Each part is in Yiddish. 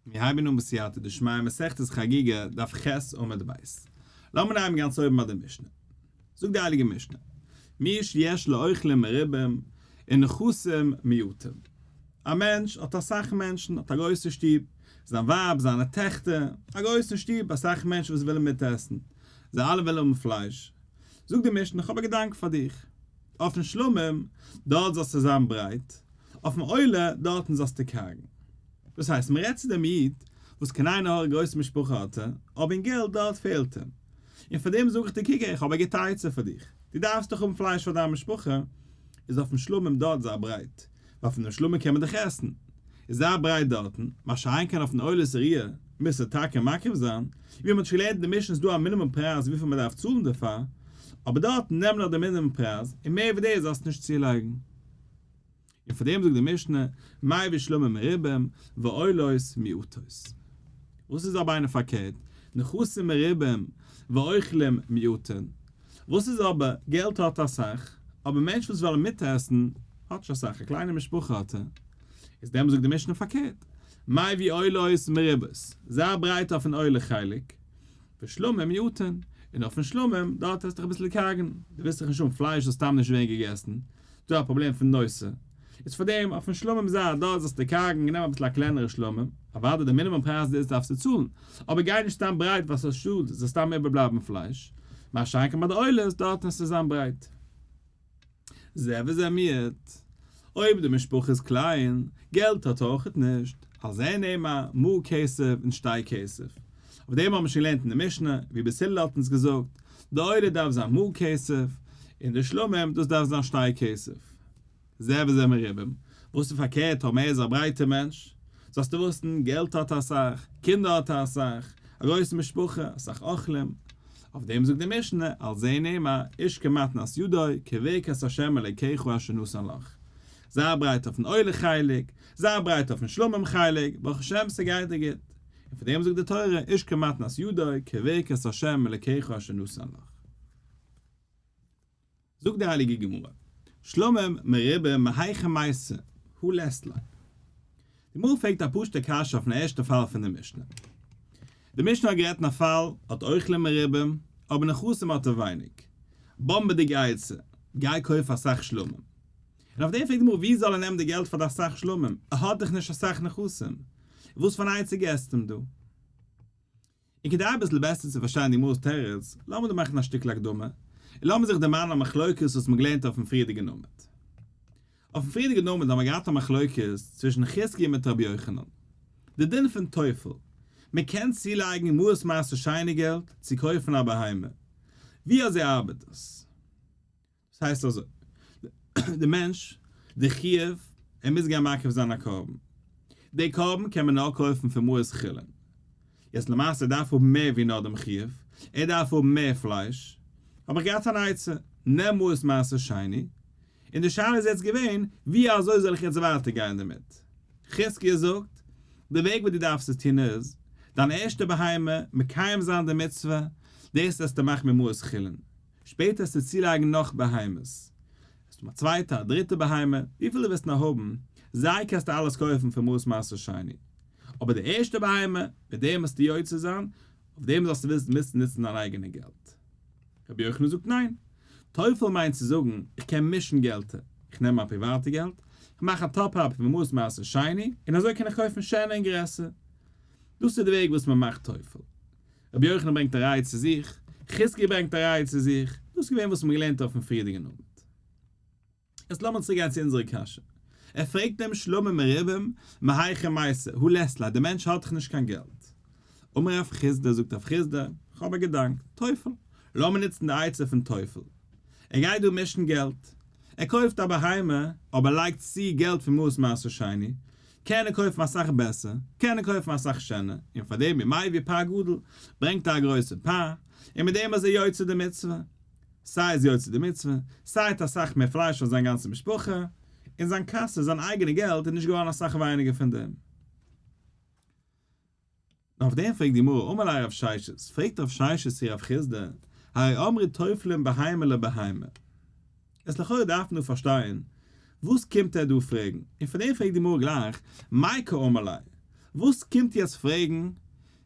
מיר הייבן אן בסייעתא דשמיא מסכת חגיגה דף ח' עמוד ב'. לאמיר נעמען גאנץ אויבן ביי די משנה. זאגט די הייליגע משנה, מי שיש לו אוכלים מרובים ונכסים מועטים. א מענטש האט אסאך מענטשן, האט א גרויסע שטוב, זיין ווייב, זיינע טעכטער, א גרויסן שטוב, אסאך מענטשן וואס ווילן מיטעסן, זיי אלע ווילן האבן פלייש. זאגט די משנה, איך האב א געדאנק פאר דיך. אויפן שלמים, דארט זאלסטו זיין ברייט, אויפן עולה, דארטן זאלסטו קארגן. דאס הייסט, מען רעדט צו דעם איד, וואס קיין עין הרע גרויסע משפחה האט ער, אבער אין געלט דארט פעלט אים. און פאר דעם זאג איך דיר, קוק איך האב א גוטע עצה פאר דיך, דו דארפסט דאך האבן פלייש פאר דיין משפחה, איז אויפן שלמים דארט זיי ברייט, ווייל פון דעם שלמים קען מען דאך עסן, איז זיי ברייט דארטן, מה שאין כן אויפן עולת ראיה, מוזטו טאקע מקריב זיין, ווי מען האט שוין געלערנט אין די משנה איז דא א מינימום פרייז וויפיל מען דארף צאלן דערפאר, אבער דארטן נעם נאר די מינימום פרייז, און מער ווי דאס זאלסטו נישט צולייגן. און פאר דעם זאגט די משנה, מביא שלמים מרובים ועולות מועטות. וואס איז אבער איינער פארקערט, נכסים מרובים ואוכלים מועטין. וואס איז אבער, געלט האט אסאך, אבער מענטשן וואס וועלן מיטעסן, האט נישט אסאך, א קליינע משפחה האט ער. איז דעמאלט זאגט די משנה פארקערט, מביא עולות מרובות, זיי ברייט אויפן עולה חלק, ושלמים מועטין, און אויפן שלמים, דארט וועסטו דיך אביסל קארגן, דו ווילסט דאך נישט האבן פלייש זאל סתם נישט ווערן געגעסן, דא א פראבלעם פון נושא, איז פאר דעם אויפן שלמים זייט דארט זאלסטו קארגן, נעם אביסל א קלענערע שלמים, אוודאי די מינימום פרייז דאס דארפסטו צאלן, אבער גיי נישט סתם ברייט ווייל ס'איז א שאד ס'זאל סתם איבערבלייבן פלייש, מה שאין כן ביי די עולות, דארט מוזטו זיין ברייט. זה וזה מיעוט. אויב די משפחה איז קליין, געלט האט ער אויכעט נישט, על זה נאמר, מעה כסף און שתי כסף. אויף דעם האבן מיר שוין געלערנט אין די משנה, ווי בית הלל האט אונז געזאגט, די עולה דארף זיין מעה כסף, און די שלמים דאס דארף זיין שתי כסף. זה וזה מרובים, וואס איז פארקערט טאמער ער איז א ברייטער מענטש, זאלסטו וואוסן, געלט האט ער אסאך, קינדער האט ער אסאך, א גרויסע משפחה, אסאך אוכלים. אויף דעם זאגט די משנה, על זה נאמר, איש כמתנת ידו, כברכת ה' אלוקיך אשר נתן לך. זיי ברייט אויפן עולה חלק, זיי ברייט אויפן שלמים חלק, ברוך השם ס'גייט דיר גוט. און פאר דעם זאגט די תורה, איש כמתנת ידו, כברכת ה' אלוקיך אשר נתן לך. זאגט די הייליגע גמרא, שלמים מרובים מהיכא מייתי הא לית ליה. די גמרא פרעגט א פשוטע קשיא אויפן ערשטע פאל פון די משנה. די משנה האט גערעדט אין א פאל האט אוכלים מרובים אבער נכסים האט ער ווייניג. באמבעדיגע עצה, גיי קויף אסאך שלמים. און אויף דעם פרעגט די גמרא ווי זאל ער נעמען די געלט פאר די אסאך שלמים, ער האט דאך נישט אסאך נכסים. וואס פאר אן עצה געסטו אים דא? און כדי אביסל בעסער צו פארשטיין די גמרא'ס תירוץ, לאמיר דא מאכן א שטיקל הקדמה, און לאמיר זיך דערמאנען א מחלוקת וואס מ'האט געלערנט אויפן פריערדיגן עמוד. אויפן פריערדיגן עמוד האבן מיר געהאט א מחלוקת צווישן חזקיה מיט רבי יוחנן. די דין פון טופל, מען קען צולייגן מעות מעשר שני געלט צו קויפן א בהמה. ווי אזוי ארבעט דאס? דאס הייסט אזוי, די מענטש, די חיוב, ער מוז גיין מקריב זיין א קרבן. די קרבן קען מען נאר קויפן פון מעות חולין. יעצט למעשה ער דארף האבן מער ווי נאר דעם חיוב, ער דארף האבן מער פלייש. האב איך געהאט אן עצה, נעם מעות מעשר שני. און די שאלה איז יעצט געווען, ווי אזוי זאל איך יעצט ווייטער גיין דערמיט? חזקיה זאגט, די וועג וואס דו דארפסט עס טון איז, דיין ערשטע בהמה, מקיים זיין די מצוה, דאס וועסטו מאכן מיט מעות חולין. שפעטער וועסטו צולייגן נאך בהמות, וועסטו האבן א צווייטע, א דריטע בהמה, וויפיל דו וועסט נאר האבן, זיי קענסטו אלעס קויפן פון מעות מעשר שני. אבער די ערשטע בהמה, מיט דעם וועסטו יוצא זיין, אויף דעם זאלסטו וויסן מוזטו נוצן דיין אייגענע געלט. רבי יוחנן זאגט ניין. טופל מיינט צו זאגן, איך קען מישן געלטער, איך נעם מיין פריוואטע געלט, איך מאך א top-up פון מעות מעשר שני, און אזוי קען איך קויפן שענער און גרעסער. דאס איז די וועג וואס מען מאכט טופל. רבי יוחנן ברענגט א ראיה צו זיך, חזקיה ברענגט א ראיה צו זיך, דאס איז געווען וואס מ'האט געלערנט אויפן פריערדיגן עמוד. יעצט לאמיר צוריק גיין צו אונזערע קשיא. ער פרעגט אים שלמים מרובים מהיכא מייתי, הא לית ליה, דער מענטש האט דאך נישט קיין געלט. אמר רב חסדא, זאגט רב חסדא, כ'האב א געדאנק, טופל, לאמיר נוצן די עצה פון טופל. ער גייט דא מישן געלט. ער קויפט א בהמה, אבער לייגט צו געלט פון מעות מעשר שני, קען ער קויפן אסאך בעסער, קען ער קויפן אסאך שענער, און פאר דעם ומביא פר גדול, ברענגט ער א גרויסע פר, און מיט דעם איז ער יוצא די מצוה. סיי איז יוצא די מצוה, סיי האט אסאך מער פלייש פאר זיין גאנצע משפחה, און זיין קאסע, זיין אייגענע געלט איז נישט געווארן אסאך ווייניגער פון דעם. און אויף דעם פרעגט די גמרא אמר ליה רב ששת, פרעגט רב ששת צו רב חסדא, הרי אמרו טופלין בהמה לבהמה. איז לכאורה דארף מען דא פארשטיין, וואס קומט ער דא פרעגן? און פאר דעם פרעגט די גמרא גלייך, מאי קאמר ליה? וואס קומט יעצט פרעגן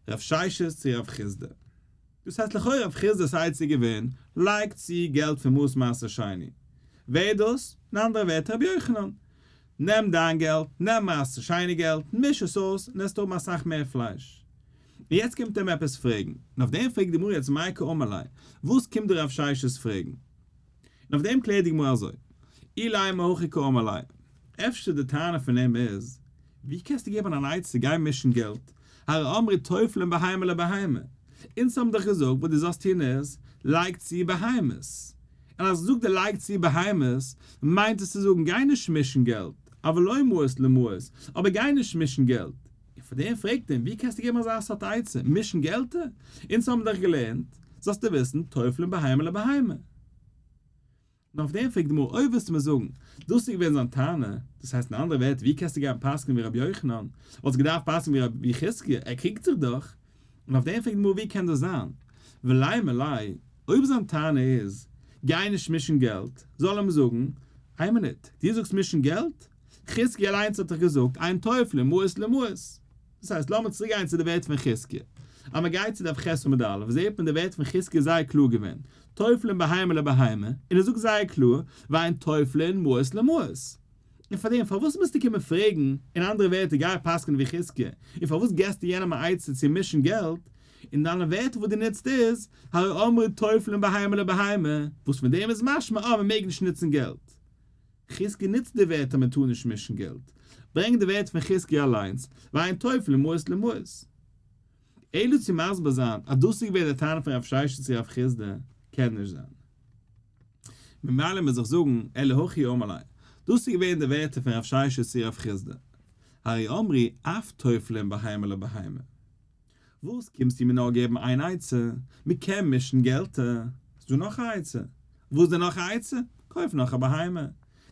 רב ששת צו רב חסדא? דאס הייסט לכאורה רב חסדא'ס עצה איז געווען, לייג צו געלט פון מעות מעשר שני. ווער דאס? אין אנדערע ווערטער רבי יוחנן. נעם דיין געלט, נעם מעשר שני געלט, מיש עס אויס, און עסט האבן אסאך מער פלייש. און יעצט קומט ער אים עפעס פרעגן. און אויף דעם פרעגט די גמרא יעצט מאי קאמר ליה, וואס קומט דער רב ששת פרעגן? און אויף דעם קלערט די גמרא אזוי, אילימא הכי קאמר ליה, אפשר די טענה פון אים איז, ווי קענסטו געבן אן עצה גיי מישן געלט, הרי אמרו טופלין בהמה לבהמה, אונז האבן דאך געזאגט וואס דו זאלסט טון איז, לייג צו בהמות, און אז איך זאג דיר לייג צו בהמות, מיינט עס צו זאגן גיי נישט מישן געלט, אבל לא מעות למעות, אבער גיי נישט מישן געלט. און פאר דעם פרעגט אים, ווי קענסטו געבן אזא סארט עצה, מישן געלטער? אונז האבן דאך געלערנט, זאלסטו וויסן, טופלין בהמה לבהמה. און אויף דעם פרעגט די גמרא, אויב ווילסטו מיר זאגן, דאס איז געווען זיין טענה, דאס הייסט אין אנדערע ווערטער, ווי קענסטו גיין פסק'ן ווי רבי יוחנן, וואלסט געדארפט פסק'ן ווי רבי חזקיה, ער קריגט זיך דאך. און אויף דעם פרעגט די גמרא, ווי קען דאס זיין? ולימא ליה, אויב זיין טענה איז, גיי נישט מישן געלט, זאל ער מיר זאגן, איין מינוט, דו זאגסט מישן געלט? חזקיה אליינס האט דאך געזאגט, אין טופלין מעות למעות. דאס הייסט, לאמיר צוריק גיין צו די ווערטער פון חזקיה. אז מען גייט צו דף ח' עמוד א', זעט מען די ווערטער פון חזקיה זייער קלאר געווען, טופלין בהמה לבהמה, און ער זאגט זייער קלאר, ואין טופלין מעות למעות. און פאר דעם, פארוואס מוזטו קומען פרעגן, אין אנדערע ווערטער גיי פסק'נען ווי חזקיה, און פארוואס געסטו יענעם א עצה צו מישן געלט, און דיינע ווערטער וואס דו נוצט איז, הרי אמרו טופלין בהמה לבהמה, וואס פון דעם איז משמע אז מען מעג נישט נוצן געלט. חזקי נוצט די ווערטער מען טאר נישט מישן געלט, ברענג די ווערטער פון חזקי אליינס, ואין טופלין מעות למעות. אלא צו מסביר זיין אז דאס איז געווען די טענה פון רב ששת צו רב חסדא, קען נישט זיין. ממילא מוז איך זאגן, אלא הכי אמר ליה, דאס איז געווען די ווערטער פון רב ששת צו רב חסדא, הרי אמרו אף טופלין בהמה לבהמה. וואס קומסטו מיר נאר געבן איין עצה? מען קען מישן געלטער. ס'איז דא נאך א עצה. וואס איז די נאך א עצה? קויף נאך א בהמה.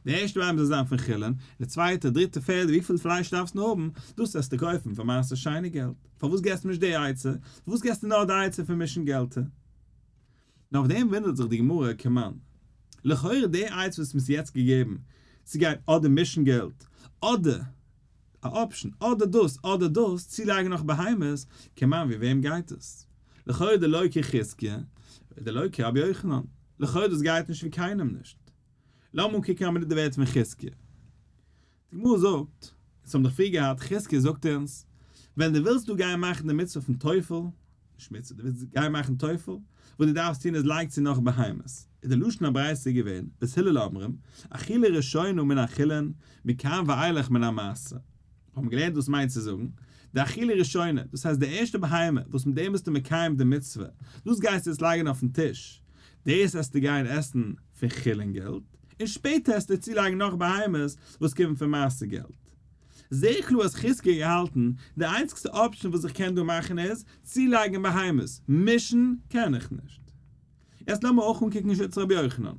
די ערשטע בהמה זאל זיין פון חולין, די צווייטע, דריטע, פערדע, וויפיל פלייש דארפסט נאר האבן, דאס וועסטו קויפן פאר מעשר שני געלט. פארוואס געסטו מיר נישט די עצה? פארוואס געסטו נאר די עצה פון מישן געלטער? נאר אויף דעם וואונדערט זיך די גמרא כמאן. לכאורה די עצה וואס מ'האט יעצט געגעבן, צו גיין אדער מישן געלט, אדער א option, אדער דאס אדער דאס, צולייגן נאך בהמות, כמאן ווי וועם גייט עס? לכאורה דלא כחזקיה, דלא כרבי יוחנן. לכאורה דאס גייט נישט ווי קיינעם נישט. לאמיר אנקוקן א מינוט די ווערטער פון חזקיה. די גמרא זאגט, אונז האבן דאך פריער געהאט, חזקיה זאגט אונז, ווען דו ווילסט דא גיין מאכן די מצוה פון טופל, נישט מצוה, דו ווילסט גיין מאכן טופל, וואס דו דארפסט טון איז לייג צו נאך בהמות. איז די לשון הברייתא געווען, בית הלל אומרים, אכילה ראשונה מן החולין, מכאן ואילך מן המעשר. האבן מיר געלערנט וואס מיינט צו זאגן, די אכילה ראשונה, דאס הייסט די ערשטע בהמה וואס מיט דעם ביסטו מקיים די מצוה, דאס גייסטו יעצט לייגן אויפן טיש, דאס וועסטו גיין עסן פון חולין געלט, און שפעטער וועסטו צולייגן נאך בהמות וואס קומען פון מעשר געלט. זעה קלאר אז חזקיה האט געהאלטן, די איינציגסטע option וואס איך קען דא מאכן איז, צולייגן בהמות, מישן קען איך נישט. יעצט לאמיר אויך אנקוקן שיטת רבי יוחנן.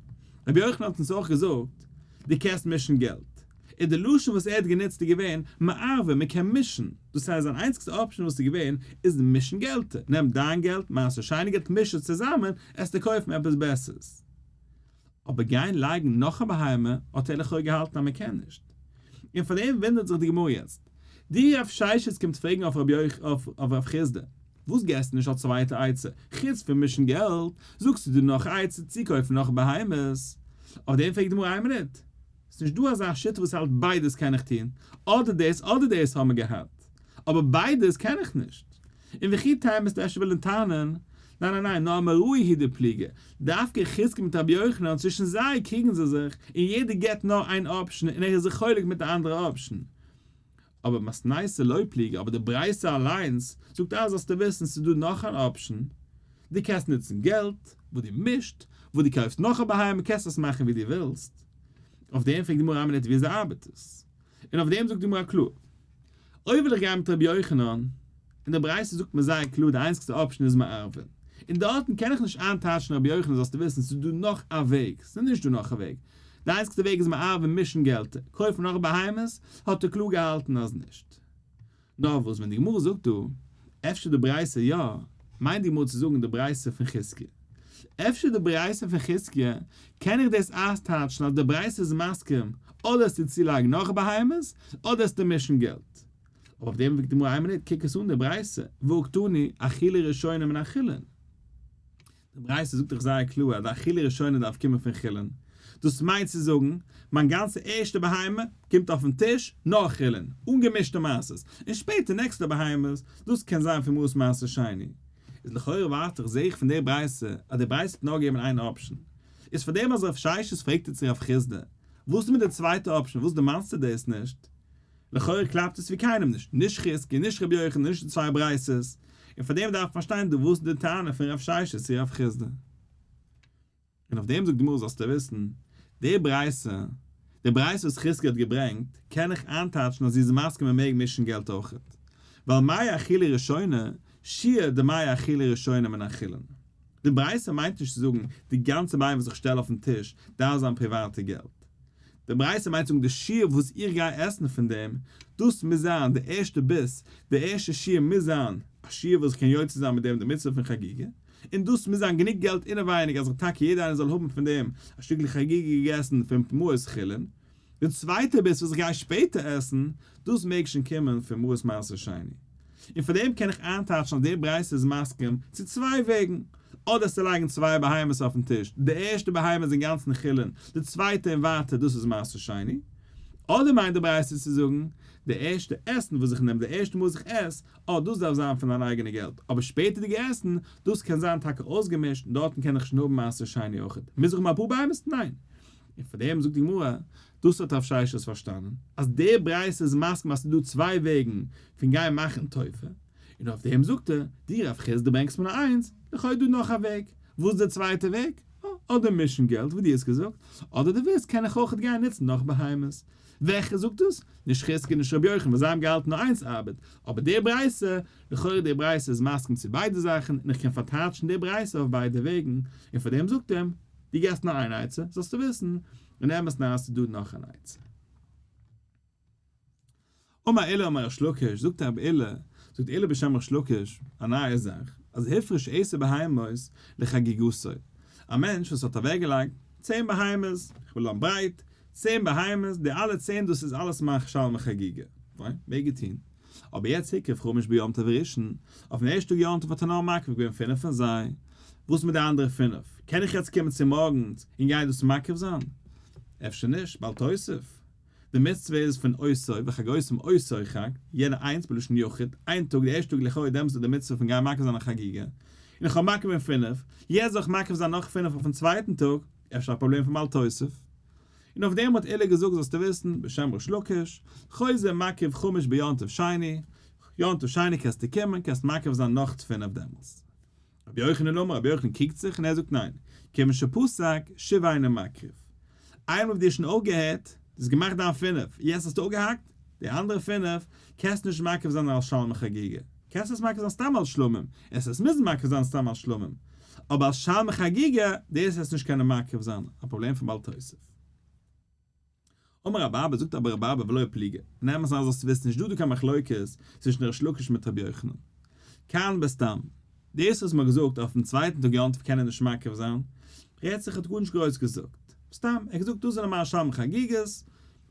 רבי יוחנן האט אונז אויך געזאגט, דו קענסט מישן געלט. און די לשון וואס ער האט גענוצט איז געווען, מערבין, מען קען מישן. דאס הייסט זיין איינציגסטע option וואס איז געווען, איז מישן געלטער. נעם דיין געלט, מעשר שני געלט, מיש עס צוזאמען, עסטו קויפן עפעס בעסערס. אבער גיין לייגן נאך א בהמה האט ער לכאו' געהאלטן אז מען קען נישט. און פאר דעם וואונדערט זיך די גמרא יעצט. די רב ששת קומט פרעגן אויף רבי יוח אויף רב חסדא, וואס געסטו נישט א צווייטע עצה חוץ פון מישן געלט, זאגסטו דא נאך א עצה צו קויפן נאך בהמות? אויף דעם פרעגט די גמרא איין מינוט, ס'נישט דא אזא שיטה וואס האלט ביידעס קען איך טון, אדער דאס אדער דאס האמער געהאט, אבער ביידעס קען איך נישט. און וכי תימא וועסטו אפשר ווילען טענה'ן, ניין ניין ניין, נאר אמוראי הוא דפליגי, דווקא חזקיה מיט רבי יוחנן, צווישן זיי קריגן זיי זיך, און יעדער געבט נאר איין option און ער איז זיך חולק מיט די אנדערע option. אבער מתניתא לא פליגי, אבער די ברייתא אליינס זאגט אז זאלסטו וויסן ס'איז דא נאך אן option, דו קענסט נוצן געלט וואס דו מישט, וואס דו קויפסט נאך א בהמה, קענסט עס מאכן ווי דו ווילסט. אויף דעם פרעגט די גמרא א מינוט ווי אזוי ארבעט עס? און אויף דעם זאגט די גמרא קלאר, אויב וויל איך גיין מיט רבי יוחנן, אין די ברייתא זאגט מען זייער קלאר די איינציגסטע option איז מערבין, און דארטן קען איך נישט איינטייטשן רבי יוחנן זאלסטו וויסן ס'איז דא נאך א וועג, ס'איז נישט דא נאך א וועג, די איינציגסטע וועג איז מערבין מישן געלטער, קויפן נאך בהמות, האט ער קלאר געהאלטן אז נישט. נאר וואס ווען די גמרא זאגט דא, אפשר די ברייתא יא, מיינט די גמרא צו זאגן די ברייתא פון חזקיה. אפשר די ברייתא פון חזקיה, קען איך דאס אויסטייטשן אז די ברייתא איז מסכים אדער עס צו צולייגן נאך בהמות, אדער עס צו מישן געלט. אבער אויף דעם זאגט די גמרא איין מינוט, קוק עס אן די ברייתא, והא קתני אכילה ראשונה מן החולין. די ברייתא זאגט דאך זייער קלאר אז די אכילה ראשונה דארף קומען פון חולין. דאס מיינט צו זאגן, מיין גאנצע ערשטע בהמה קומט אויפן טיש נאר חולין, אן געמישטע מעשרות, און שפעטער נעקסטע בהמות, דאס קען זיין פון מעות מעשר שני. איז לכאורה ווייטער זעה איך פון די ברייתא אז די ברייתא האט נאר געגעבן איין option. איז פאר דעם אז רב ששת פרעגט צו רב חסדא, וואס איז מיט די צווייטע option וואס דערמאנסטו דאס נישט? לכאורה קלאפט עס ווי קיינעם נישט, נישט חזקיה, נישט רבי יוחנן, נישט די צוויי ברייתות, און פאר דעם דארף מען פארשטיין דא וואס איז די טענה פון רב ששת צו רב חסדא. און אויף דעם זאגט די גמרא זאלסטו וויסן, די ברייתא, די ברייתא וואס חזקיה האט געברענגט, קען איך איינטייטשן אז זי איז מסכים מען מעג מישן געלט אויכעט, ווייל מאי אכילה ראשונה, שיעור דמאי אכילה ראשונה מן החולין. די ברייתא מיינט נישט צו זאגן די גאנצע בהמה וואס איך שטעל אויפן טיש דארף זיין פריוואטע געלט. די ברייתא מיינט צו זאגן די שיעור וואס איך גיי עסן פון דעם, דאס מוז זיין די ערשטע ביס, די ערשטע שיעור מוז זיין א שיעור וואס איך קען יוצא זיין מיט דעם די מצוה פון חגיגה, און דאס מוז זיין גענוג געלט אינעווייניג אז איך טאקע יעדער איינער זאל האבן פון דעם א שטיקל חגיגה געגעסן פון מעות חולין. די צווייטע ביס וואס איך גיי שפעטער עסן, דאס מעג שוין קומען פון מעות מעשר שני. און פאר דעם קען איך איינטייטשן אז די ברייתא איז מסכים צו צוויי וועגן, אדער צו לייגן צוויי בהמות אויפן טיש, די ערשטע בהמה איז אינגאנצן חולין, די צווייטע און ווייטער דאס איז מעשר שני, אדער מיינט די ברייתא צו זאגן, די ערשטע עסן וואס איך נעם, די ערשטע מאל וואס איך עס, אה דאס דארף זיין פון דיין אייגענע געלט, אבער שפעטערדיגע עסן, דאס קען זיין טאקע אויסגעמישט און דארטן קען איך שוין האבן מעשר שני אויכעט. מוז איך האבן אפאר בהמות? ניין. און פאר דעם זאגט די גמרא, דאס האט רב ששת פארשטאנען, אז די ברייתא איז מסכים אז ס'איז דא צוויי וועגן פון גיין מאכן טופה, און אויף דעם זאגט ער, דו רב חסדא ברענגסט מיר נאר איינס, לכאו' איז דא נאך א וועג, וואס איז די צווייטע וועג? אדער מישן געלט ווי דו האסט געזאגט, אדער דו ווילסט קען איך אויך גיין נוצן נאך בהמות. וועלכער זאגט דאס? נישט חזקיה נישט רבי יוחנן וואס זיי האבן געהאלטן נאר איינס ארבעט, אבער די ברייתא, לכאורה די ברייתא איז מסכים צו ביידע זאכן, און איך קען פארטייטשן די ברייתא אויף ביידע וועגן, און פאר דעם זאגט אים, דו געסט נאר איין עצה, זאלסטו וויסן, אין אמת ניין ס'איז דא נאך אן עצה. אמר עולא אמר ריש לקיש, זאגט רבי עולא, זאגט עולא בשם ריש לקיש, א נייע זאך, אז הפריש עשר בהמות לחגיגתו, א מענטש וואס האט אוועקגעלייגט 10 בהמות, איך וויל האבן ברייט, 10 בהמות, די אלע 10 דאס איז אלעס מיין שלמי חגיגה, פיין, מעג ער טון. אבער יעצט הקריב חמש ביום טוב הראשון, אויפן ערשטן טאג יום טוב האט ער נאר מקריב געווען פינף פון זיי, וואס מיט די אנדערע פינף? קען איך יעצט קומען צומארגנס און גיין דאס מקריב זיין? אפשר נישט, בל תוסיף. די מצוה איז פון אותו וחגותם אותו חג, יעדע איינס בלשון יחיד, איין טאג, די ערשטע טאג לכאורה דעמאלטס איז די מצוה פון גיין מקריב זיין א חגיגה, און איך האב מקריב געווען פינף, יעצט זאל איך מקריב זיין נאך פינף אויפן צווייטן טאג, אפשר א פראבלעם פון בל תוסיף. און אויף דעם האט עולא געזאגט זאלסטו וויסן, בשם ריש לקיש, חוזר מקריב חמש ביום טוב שני, יום טוב שני קענסטו קומען, קענסט מקריב זיין נאך פינף דעמאלסט. רבי יוחנן אמר, רבי יוחנן קריגט זיך און ער זאגט ניין, כיוון שפסק, שוב אינו מקריב. איינמאל האב דיר שוין אויפגעהערט, דו האסט געמאכט דיין פינף, יעצט האסטו אפגעהאקט, די אנדערע פינף, קענסט נישט מקריב זיין אלס שלמי חגיגה, קענסט עס מקריב זיין סתם אלס שלמים, עס עס מוזן מקריב זיין סתם אלס שלמים, אבער אלס שלמי חגיגה, דאס וועסטו נישט קענען מקריב זיין, א פראבלעם פון בל תוסיף. אמר רב אבא, זאגט אבער רב אבא ולא פליגי, נעם עס אן זאלסטו וויסן נישט דא דא קיין מחלוקת צווישן ריש לקיש מיט רבי יוחנן. כאן בסתם. דאס וואס מ'האט געזאגט אויפן צווייטן טאג יום טוב קען ער נישט מקריב זיין, רעדט זיך האט גארנישט גרויס געזאגט. סתם, ער האט געזאגט דאס זענען מיינע שלמי חגיגות,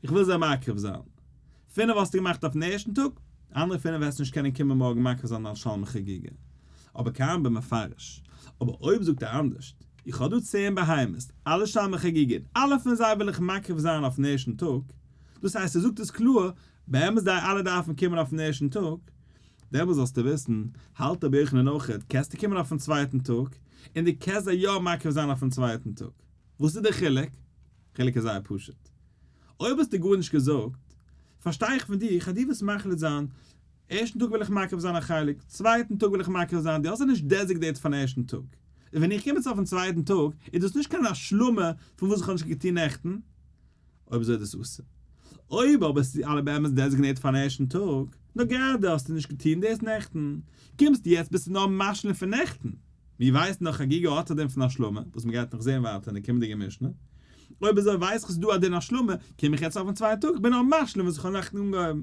איך וויל זיי מקריב זיין. פינף האסטו געמאכט אויפן ערשטן טאג, אנדערע פינף וועסטו נישט קענען קומען מארגן מקריב זיין אלס שלמי חגיגה. אבער כאן במפרש. אבער אויב זאגט ער אנדערשט, איך האב דא 10 בהמות, אלע שלמי חגיגה, און אלע פון זיי וויל איך מקריב זיין אויפן ערשטן טאג, דאס הייסט ער זאגט עס קלאר, באמת זיי אלע דארפן קומען אויפן ערשטן טאג, דעמאלס זאלסטו וויסן, האלט רבי יוחנן אויכעט, קענסטו קומען אויפן צווייטן טאג, און דו קענסט זיי יא מקריב זיין אויפן צווייטן טאג. וואס איז דער חילוק? חילוק איז זייער פשוט. אויב האסטו גארנישט געזאגט, פארשטיי איך פון דיך אז דו ווילסט מחליט זיין, ערשטן טאג וויל איך מקריב זיין א חלק, צווייטן טאג וויל איך מקריב זיין, דו האסט זיי נישט designate פארן ערשטן טאג. און ווען איך קום יעצט אויפן צווייטן טאג, איז דאס נישט קיין השלמה פון וואס איך האב נישט געטון נעכטן. אויב אזוי איז דאס אסור. אויב אבער האסטו אלע באמת designate פארן ערשטן טאג, נאר גראדע האסטו נישט געטון דאס נעכטן, קומסטו יעצט ביסטו נאר משלים פון נעכטן. מיר ווייסן נאך חגיגה האט א דין פון השלמה, וואס מ'גייט נאך זען ווייטער אין די קומענדיגע משנה. אויב אזוי ווייס איך ס'איז דא א דין השלמה, קום איך יעצט אויפן צווייטן טאג, איך בין נאר משלים וואס איך האב נעכטן אנגעהויבן.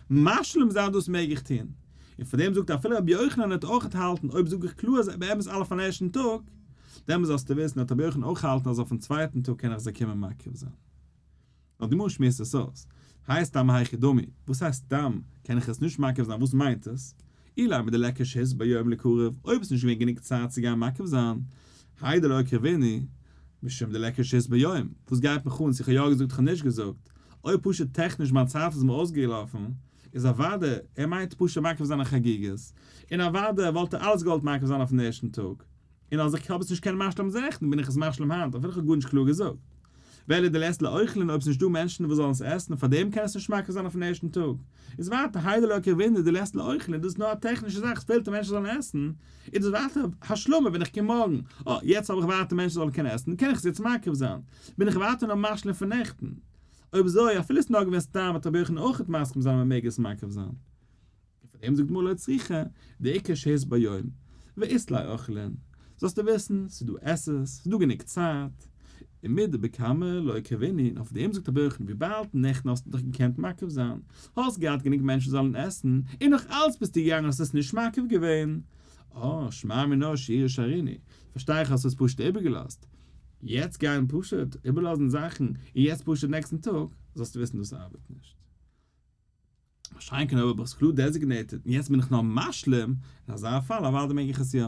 משלים זיין דאס מעג איך טון. און פאר דעם זאגט אפילו רבי יוחנן האט אויך געהאלטן אויב זאג איך קלאר אז באמת אלע פארן ערשטן טאג, דעמאלס זאלסטו וויסן האט רבי יוחנן אויך געהאלטן אז אויפן צווייטן טאג קען איך זיי קומען מקריב זיין. נאר די גמרא שמועסט עס אויס. האי סתם היכי דמי, וואס הייסט סתם קען איך עס נישט מקריב זיין וואס מיינט עס? אילימא דליכא שהות ביום ליקרב, אויב איז נישט געווען גענוג צייט צו גיין מקריב זיין, האי דלא אקרבינהו, משום דליכא שהות ביום, וואס גייט מיך אן צו איך האב יא געזאגט איך האב נישט געזאגט, אויב פשוט טעכניש מיין צייט איז מיר אויסגעלאפן, איז אוודאי ער מיינט פשוט מקריב זיין א חגיגות, און אוודאי וואלט ער אלעס געוואלט מקריב זיין אויפן ערשטן טאג, און אז איך האב עס נישט קענען משלים נעכטן בין איך עס משלים היינט אפילו איך האב גארנישט קלאר געזאגט. ואלא דלית ליה אוכלין אויב ס'נישט דא מענטשן וואס זאלן עס עסן פאר דעם קען עס נישט מקריב זיין אויפן ערשטן טאג. איז ווייטער האי דלא אקרבינהו דלית ליה אוכלין דאס איז נאר א טעכנישע זאך עס פעלט מענטשן זאלן עסן, איז דאס ווייטער השלמה ווען איך קום מארגן אה יעצט האב איך ווייטער מענטשן זאלן קענען עסן קען איך עס יעצט מקריב זיין בין איך ווייטער נאר משלים פון נעכטן. אויב אזוי אפילו עס איז נאר געווען סתם וועט רבי יוחנן אויכעט מסכים זיין אז מען מעג עס מקריב זיין. און פאר דעם זאגט די גמרא לא צריכא, די עיקר שהות ביום, ואית ליה אוכלין, זאלסטו וויסן, ס'איז דא עסערס, ס'איז דא גענוג צייט, ומדבקמא לא אקרבינהו, און אויף דעם זאגט רבי יוחנן, וויבאלד נעכטן האסטו דאך געקענט מקריב זיין, האסט געהאט גענוג מענטשן זאלן עסן, און נאך אלץ ביסטו געגאנגען האסט עס נישט מקריב געווען, אה, שמע מינה שיורי שרינהו, פארשטיי איך האסט עס פשוט איבערגעלאזט, יעצט גיין פשוט איבערלאזן זאכן און יעצט פשוט נעקסטן טאג, זאלסטו וויסן דאס ארבעט נישט. מה שאין כן אויב האב איך עס קלאר designated און יעצט בין איך נאר משלים, אין אזא פאל אוודאי מעג איך עס יא.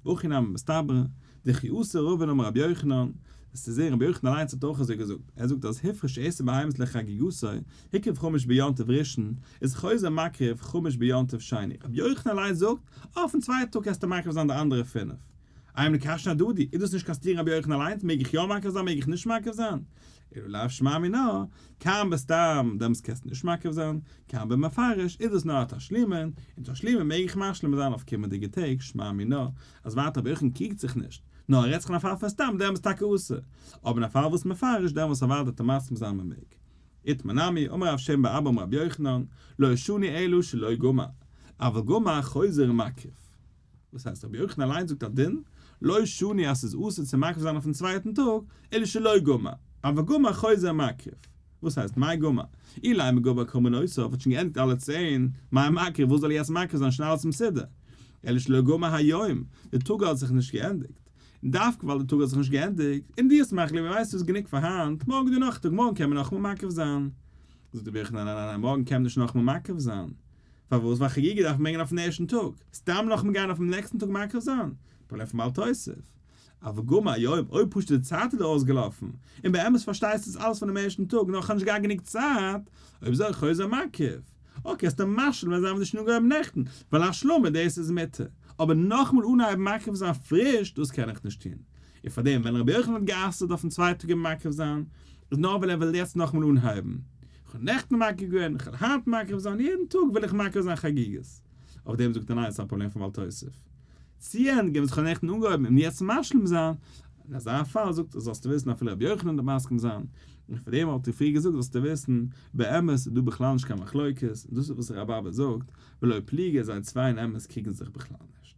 והכי נמי מסתברא, דכי אתא רבין אמר רבי יוחנן, עס צו זעהן רבי יוחנן אליינס האט אויך אזוי געזאגט, ער זאגט אז הפריש עשר בהמות לחגיגתו, הקריב חמש ביום טוב ראשון, איז חוזר מקריב חמש ביום טוב שני, רבי יוחנן אליינס זאגט, אויפן צווייטן טאג קענסטו מקריב זיין די אנדערע פינף. אימא קשיא אהדדי, איז דאס נישט קיין סתירה רבי יוחנן אליינס, מעג איך יא מקריב זיין מעג איך נישט מקריב זיין? אלא לאו שמע מינה, כאן בסתם, דעמאלטס קענסטו נישט מקריב זיין, כאן במפרש, איז דאס נאר א תשלומין, און תשלומין מעג איך משלים זיין אויף קומענדיגע טעג, שמע מינה, אז ווייטער רבי יוחנן קריגט זיך נישט, נאר ער רעדט זיך אין א פאל פון סתם, דעמאלטס טאקע אסור, אבער אין א פאל וואס מפרש, דעמאלטס אוודאי וועט ער מסכים זיין מען מעג. איתמר נמי, אמר רב שם בר אבא אמר רבי יוחנן, לא שנו אלא שלא גמר, אבל גמר חוזר ומקריב. וואס הייסט רבי יוחנן אליינס זאגט א דין, לא שנו אז ס'איז אסור צו מקריב זיין אויפן צווייטן טאג, אלא שלא גמר, אבל גמר חוזר מקריב. וואס הייסט מאי גמר? אילימא גמר קרבנותיו האט שוין געענדיגט אלע צען, מאי מקריב וואס זאל ער יעצט מקריב זיין שוין אלעס מסודר? אלא שלא גמר היום, די טאג האט זיך נישט געענדיגט. און דווקא ווייל די טאג האט זיך נישט געענדיגט, און דו האסט מחליט געווען ווייסטו איז גענוג פאר היינט, מארגן איז דא נאך א טאג מארגן קען מען נאכאמאל מקריב זיין. זאגט רבי יוחנן ניין ניין ניין מארגן קען מען נישט נאכאמאל מקריב זיין. פארוואס? ווייל חגיגה דארף מען ברענגען אויפן ערשטן טאג, סתם נאכאמאל גיין אויפן נעקסטן טאג מקריב זיין? פראבלעם פון בל תוסיף. אבל גמר היום, אויב פשוט די צייט איז דיר אויסגעלאפן, און באמת פארשטייסטו עס אלעס פונעם ערשטן טאג נאר כ'האב נישט געהאט גענוג צייט, אויב אזוי חוזר מקריב. אקעי האסטו משלים ווען זיי האבן נישט אנגעהויבן נעכטן, ווייל השלמה דאס איז מותר, אבער נאכאמאל אנהייבן מקריב זיין פריש דאס קען איך נישט טון. און פארדעם ווען רבי יוחנן האט גע'אסר'ט אויפן צווייטן טאג מקריב זיין, איז נאר ווייל ער וויל יעצט נאכאמאל אנהייבן. כ'האב נעכטן מקריב געווען, כ'וועל היינט מקריב זיין, יעדן טאג וויל איך מקריב זיין חגיגות. אויף דעם זאגט ער ניין, ס'איז א פראבלעם פון בל תוסיף. צו ענדיגן וואס כ'האב נעכטן אנגעהויבן און יעצט משלים זיין, אין אזא פאל זאגט ער זאלסטו וויסן אפילו רבי יוחנן וועט מסכים זיין, און פאר דעם האט ער פריער געזאגט זאלסטו וויסן, באמת איז דא בכלל נישט קיין מחלוקת, און דאס איז וואס רבי אבא זאגט, ולא פליגי זיי צוויי אין אמת קריגן זיך בכלל נישט.